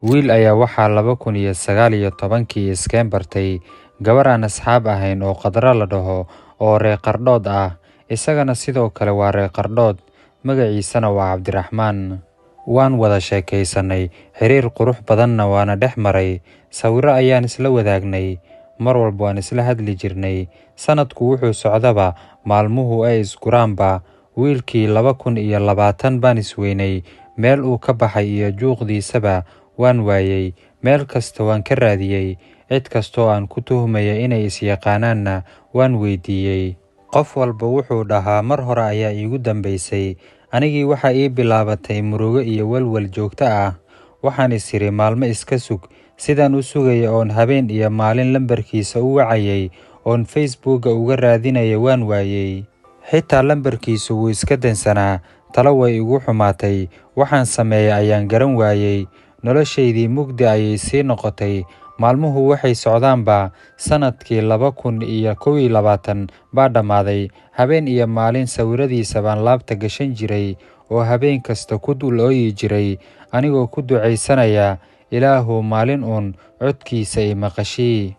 Wiil ayaa waxaa 2019-kii iskeen bartay gabar aan asxaab ahayn oo Khadra la dhaho oo reer Qardhood ah, isagana sidoo kale waa reer Qardhood, magaciisana waa Cabdiraxmaan. Waan wada sheekaysanay, xiriir qurux badanna waana dhex maray, sawirro ayaan isla wadaagnay, mar walba waan isla hadli jirnay. Sanadku wuxuu socdaba, maalmuhu ay isguraanba, wiilkii 2020 baan isweynay, meel uu ka baxay iyo juuqdiisaba waan waayay, meel kasta waan ka raadiyay, cid kastoo aan ku tuhmaya inay is yaqaanaanna waan weydiiyay. Qof walba wuxuu dhahaa mar hore ayaa iigu dambeysay. Anigii waxaa ii bilaabatay murugo iyo walwal joogto ah. Waxaan is iri maalmo iska sug. Sidaan u sugayay oon habeen iyo maalin lambarkiisa u wacayay oon Facebook-ga uga raadinayay waan waayay. Xitaa lambarkiisu wuu iska dansanaa. Talo way igu xumaatay. Waxaan sameeyay ayaan garan waayay. Noloshaydii mugdi ayay sii noqotay. Maalmuhu waxay socdaanba, sanadkii 2021 baa dhammaaday. Habeen iyo maalin sawiradiisa baan laabta gashan jiray oo habeen kasta ku dul ooyi jiray, anigoo ku ducaysanaya Ilaahow maalin uun codkiisa i maqashii.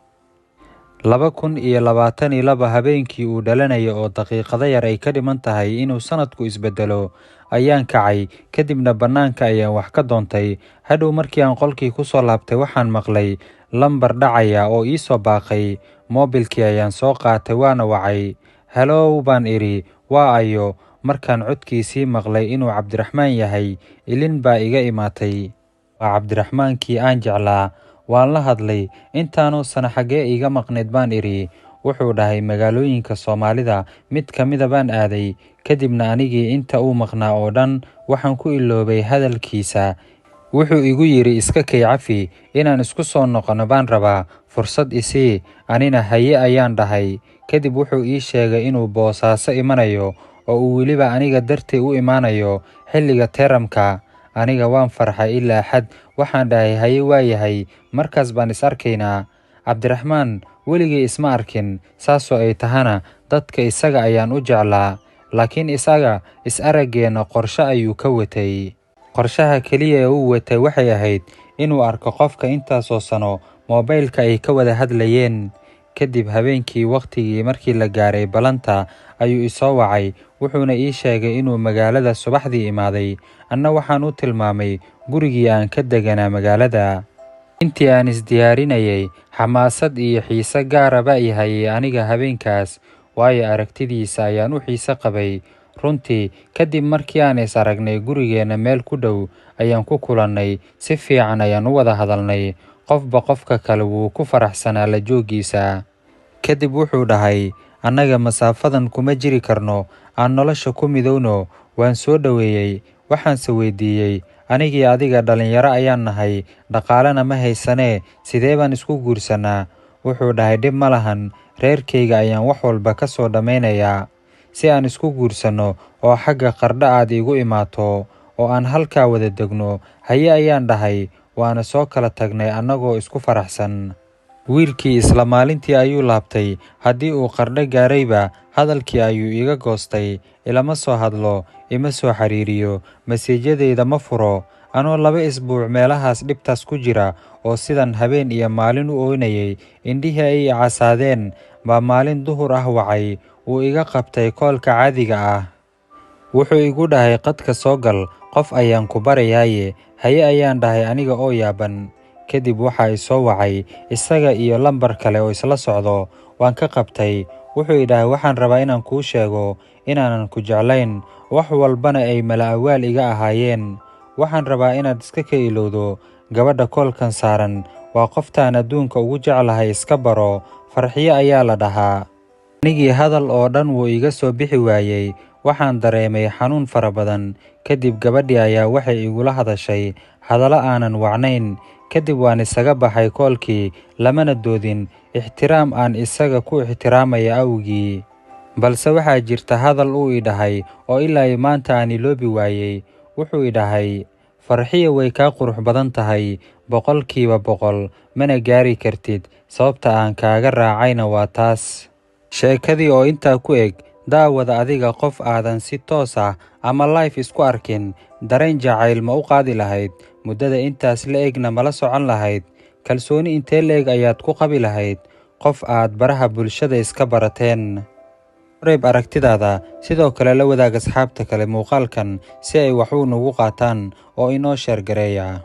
2022 habeenkii uu dhalanayay oo daqiiqado yar ay ka dhiman tahay inuu sanadku isbeddelo ayaan kacay, kadibna bannaanka ayaan wax ka doontay. Hadhow markii aan qolkii ku soo laabtay waxaan maqlay lambar dhacaya oo ii soo baaqay. Moobilkii ayaan soo qaatay waana wacay. "Hello," baan idhi, "waa ayo?" Markaan codkiisii maqlay inuu Cabdiraxmaan yahay, ilin baa iga imaatay. Waa Cabdiraxmaankii aan jeclaa. Waan la hadlay. "Intaanoo sano xaggee iiga maqnayd?" baan idhi. Wuxuu dhahay, "Magaalooyinka Soomaalida mid ka mida baan aaday." Kadibna anigii inta uu maqnaa oo dhan waxaan ku iloobay hadalkiisa. Wuxuu igu yidhi, "Iska kay cafi, inaan isku soo noqono baan rabaa, fursad isii." Anina "Haye" ayaan dhahay. Kadib wuxuu ii sheegay inuu Boosaaso imanayo oo uu weliba aniga dartay u imaanayo xilliga teeramka. Aniga waan farxay ilaa xad. Waxaan dhahay, "Haye, waa yahay, markaas baan is arkaynaa." Cabdiraxmaan weligay isma arkin, saasoo ay tahana dadka isaga ayaan u jeclaa, laakiin isaga is araggeenna qorshe ayuu ka watay. Qorshaha keliya ee uu watay waxay ahayd inuu arko qofka intaasoo sano moobaylka ay ka wada hadlayeen. Kadib habeenkii waqtigii markii la gaaray ballanta ayuu i soo wacay, wuxuuna ii sheegay inuu magaalada subaxdii imaaday. Anna waxaan u tilmaamay gurigii aan ka deganaa magaalada. Intii aan isdiyaarinayay, xamaasad iyo xiise gaar ah baa i hayay aniga habeenkaas, waayo aragtidiisa ayaan u xiise qabay. Runtii, kadib markii aan is aragnay, gurigeenna meel ku dhow ayaan ku kulannay, si fiican ayaan u wada hadalnay. Qofba qofka kale wuu ku faraxsanaa la jooggiisa. Kadib wuxuu dhahay, "Annaga masaafadan kuma jiri karno, aan nolosha ku midowno." Waan soo dhoweeyay, waxaanse weydiiyey, "Anigii adiga dhalinyaro ayaan nahay, dhaqaalena ma haysanee, sidee baan isku guursanaa?" Wuxuu dhahay, "Dhib ma lahan, reerkayga ayaan wax walba ka soo dhammaynayaa si aan isku guursanno oo xagga Qardho aad iigu imaato oo aan halkaa wada degno." "Haye" ayaan dhahay, waana soo kala tagnay annagoo isku faraxsan. Wiilkii isla maalintii ayuu laabtay. Haddii uu Qardho gaarayba, hadalkii ayuu iga goostay. Ilama soo hadlo, ima soo xiriiriyo, message-yadayda ma furo. Anoo 2 isbuuc meelahaas dhibtaas ku jira oo sidan habeen iyo maalin u ooynayay, indhihii ay i casaadeen, baa maalin duhur ah wacay. Wuu iga qabtay koolka caadiga ah. Wuxuu igu dhahay, "Qadka soo gal, qof ayaan ku barayaaye." "Haye" ayaan dhahay aniga oo yaaban. Kadib waxaa i soo wacay isaga iyo lambar kale oo isla socdo. Waan ka qabtay. Wuxuu i dhahay, "Waxaan rabaa inaan kuu sheego inaanan ku jeclayn, wax walbana ay mala-awaal iga ahaayeen. Waxaan rabaa inaad iska ka ilowdo gabadha koolkan saaran. Waa qoftaan adduunka ugu jeclahay, iska baro. Farxiyo ayaa la dhahaa." Anigii hadal oo dhan wuu iga soo bixi waayay. Waxaan dareemay xanuun fara badan. Kadib gabadhii ayaa waxay igula hadashay hadallo aanan wacnayn. Kadib waan isaga baxay koolkii, lamana doodin, ixtiraam aan isaga ku ixtiraamaya awgii. Balse waxaa jirta hadal uu i dhahay oo ilaa iyo maanta aan iloobi waayay. Wuxuu i dhahay, "Farxiyo way kaa qurux badan tahay 100%, mana gaari kartid, sababta aan kaaga raacayna waa taas." Sheekadii oo intaa ku eg. Daawada, adiga qof aadan si toos ah ama live isku arkin dareen jacayl ma u qaadi lahayd? Muddada intaas la egna mala socon lahayd? Kalsooni intee la eg ayaad ku qabi lahayd qof aad baraha bulshada iska barateen? Reeb aragtidaada, sidoo kale la wadaag asxaabta kale muuqaalkan si ay wax uun ugu qaataan oo inoo share gareeya.